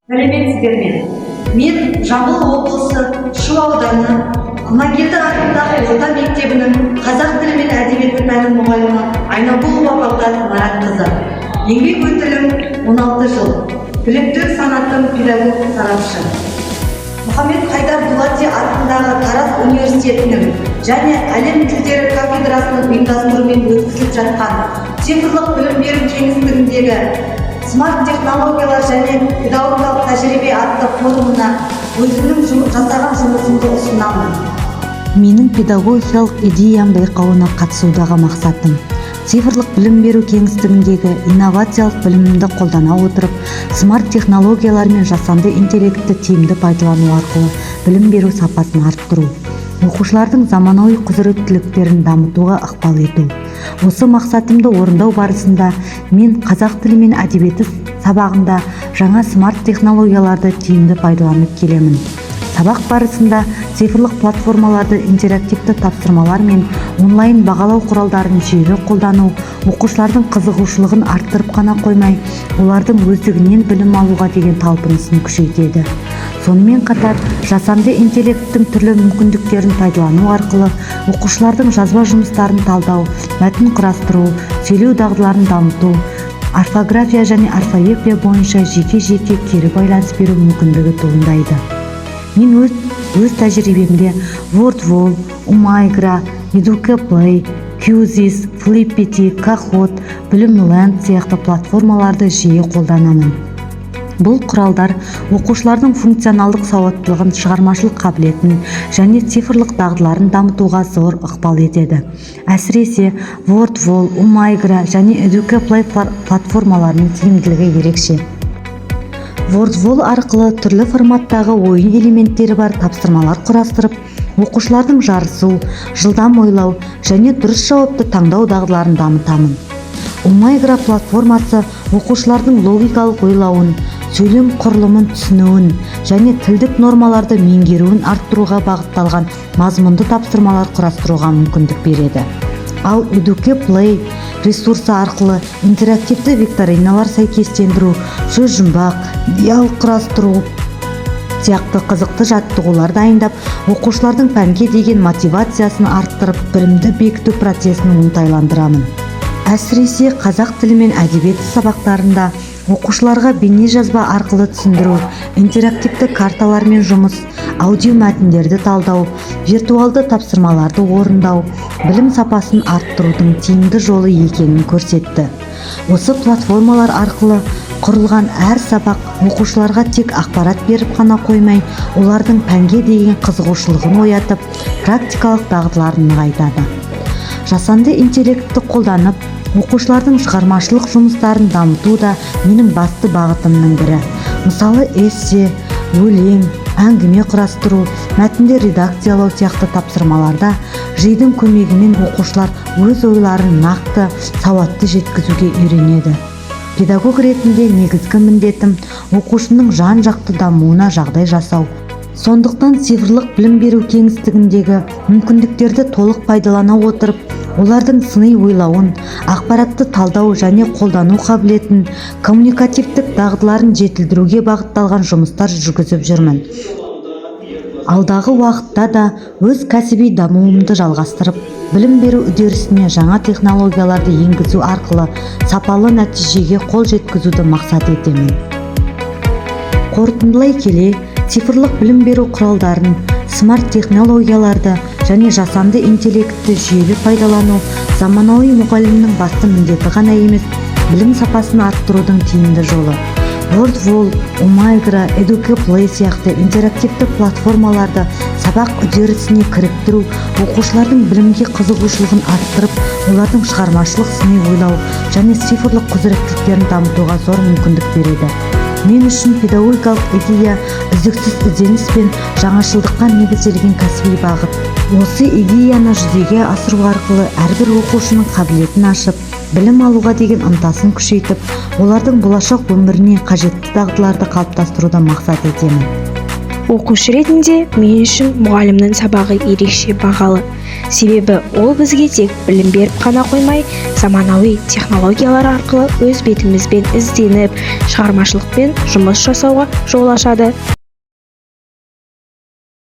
Сәлеметсіздер ме? Мен Жамбыл облысы, Шу ауданы, Аманкелді атындағы орта мектебінің қазақ тілі мен әдебиеті пәнінің мұғалімі Айнагулова Бағдат Маратқызы. Еңбек өтілім 16 жыл. Біліктілік санатым педагог сарапшы. Мұхаммед Хайдар Дулати атындағы Тараз университетінің және әлем тілдері кафедрасының ұйымдастыруымен өткізіліп жатқан цифрлық білім беру кеңістігіндегі смарт технологиялар және педагогикалық тәжірибе атты форумына өзімнің жасаған жұмысымды ұсынамын. Менің педагогикалық идеям байқауына қатысудағы мақсатым – цифрлық білім беру кеңістігіндегі инновациялық білімімді қолдана отырып, смарт технологиялар мен жасанды интеллектті тиімді пайдалану арқылы білім беру сапасын арттыру, оқушылардың заманауи құзыреттіліктерін дамытуға ықпал ету. Осы мақсатымды орындау барысында мен қазақ тілі мен әдебиеті сабағында жаңа смарт технологияларды тиімді пайдаланып келемін. Сабақ барысында цифрлық платформаларды, интерактивті тапсырмалар мен онлайн бағалау құралдарын жүйелі қолдану оқушылардың қызығушылығын арттырып қана қоймай, олардың өздігінен білім алуға деген талпынысын күшейтеді. Сонымен қатар жасанды интеллекттің түрлі мүмкіндіктерін пайдалану арқылы оқушылардың жазба жұмыстарын талдау, мәтін құрастыру, сөйлеу дағдыларын дамыту, орфография және орфоэпия бойынша жеке-жеке кері байланыс беру мүмкіндігі туындайды. Мен өз тәжірибемде WordWall, Umaigra, Educaplay, Quizizz, Flippity, Kahoot, Білім сияқты платформаларды жиі қолданамын. Бұл құралдар оқушылардың функционалдық сауаттылығын, шығармашылық қабілетін және цифрлық дағдыларын дамытуға зор ықпал етеді. Әсіресе WordWall, Umaigra және Educaplay платформаларының тиімділігі ерекше. WordWall арқылы түрлі форматтағы ойын элементтері бар тапсырмалар құрастырып, оқушылардың жарысу, жылдам ойлау және дұрыс жауапты таңдау дағдыларын дамытамын. Umaigra платформасы оқушылардың логикалық ойлауын, сөйлем құрылымын түсінуін және тілдік нормаларды меңгеруін арттыруға бағытталған мазмұнды тапсырмалар құрастыруға мүмкіндік береді. Ал Educaplay ресурсы арқылы интерактивті викториналар, сәйкестендіру, сөз жұмбақ, диалог құрастыру сияқты қызықты жаттығулар дайындап, оқушылардың пәнге деген мотивациясын арттырып, білімді бекіту процесін оңтайландырамын. Әсіресе қазақ тілі мен әдебиеті сабақтарында оқушыларға бейне жазба арқылы түсіндіру, интерактивті карталармен жұмыс, аудио мәтіндерді талдау, виртуалды тапсырмаларды орындау білім сапасын арттырудың тиімді жолы екенін көрсетті. Осы платформалар арқылы құрылған әр сабақ оқушыларға тек ақпарат беріп қана қоймай, олардың пәнге деген қызығушылығын оятып, практикалық дағдыларын нығайтады. Жасанды интеллектті қолданып, оқушылардың шығармашылық жұмыстарын дамыту да менің басты бағытымның бірі. Мысалы, эссе, өлең, әңгіме құрастыру, мәтінді редакциялау сияқты тапсырмаларда ЖИ-дің көмегімен оқушылар өз ойларын нақты, сауатты жеткізуге үйренеді. Педагог ретінде негізгі міндетім – оқушының жан-жақты дамуына жағдай жасау. Сондықтан цифрлық білім беру кеңістігіндегі мүмкіндіктерді толық пайдалана отырып, олардың сыни ойлауын, ақпаратты талдау және қолдану қабілетін, коммуникативтік дағдыларын жетілдіруге бағытталған жұмыстар жүргізіп жүрмін. Алдағы уақытта да өз кәсіби дамуымды жалғастырып, білім беру үдерісіне жаңа технологияларды енгізу арқылы сапалы нәтижеге қол жеткізуді мақсат етемін. Қорытындылай келе, цифрлық білім беру құралдарын, смарт технологияларды және жасанды интеллектті жүйелі пайдалану заманауи мұғалімнің басты міндеті ғана емес, білім сапасын арттырудың тиімді жолы. WordWall, Umaigra, Educaplay сияқты интерактивті платформаларды сабақ үдерісіне кіріктіру оқушылардың білімге қызығушылығын арттырып, олардың шығармашылық, сыни ойлау және цифрлық құзыреттіліктерін дамытуға зор мүмкіндік береді. Мен үшін педагогикалық идея – үздіксіз ізденіс пен жаңашылдыққа негізделген кәсіби бағыт. Осы идеяны жүзеге асыру арқылы әрбір оқушының қабілетін ашып, білім алуға деген ынтасын күшейтіп, олардың болашақ өміріне қажетті дағдыларды қалыптастыруды мақсат етемін. Оқушы ретінде мен үшін мұғалімнің сабағы ерекше бағалы. Себебі ол бізге тек білім беріп қана қоймай, заманауи технологиялар арқылы өз бетімізбен ізденіп, шығармашылықпен жұмыс жасауға жол ашады.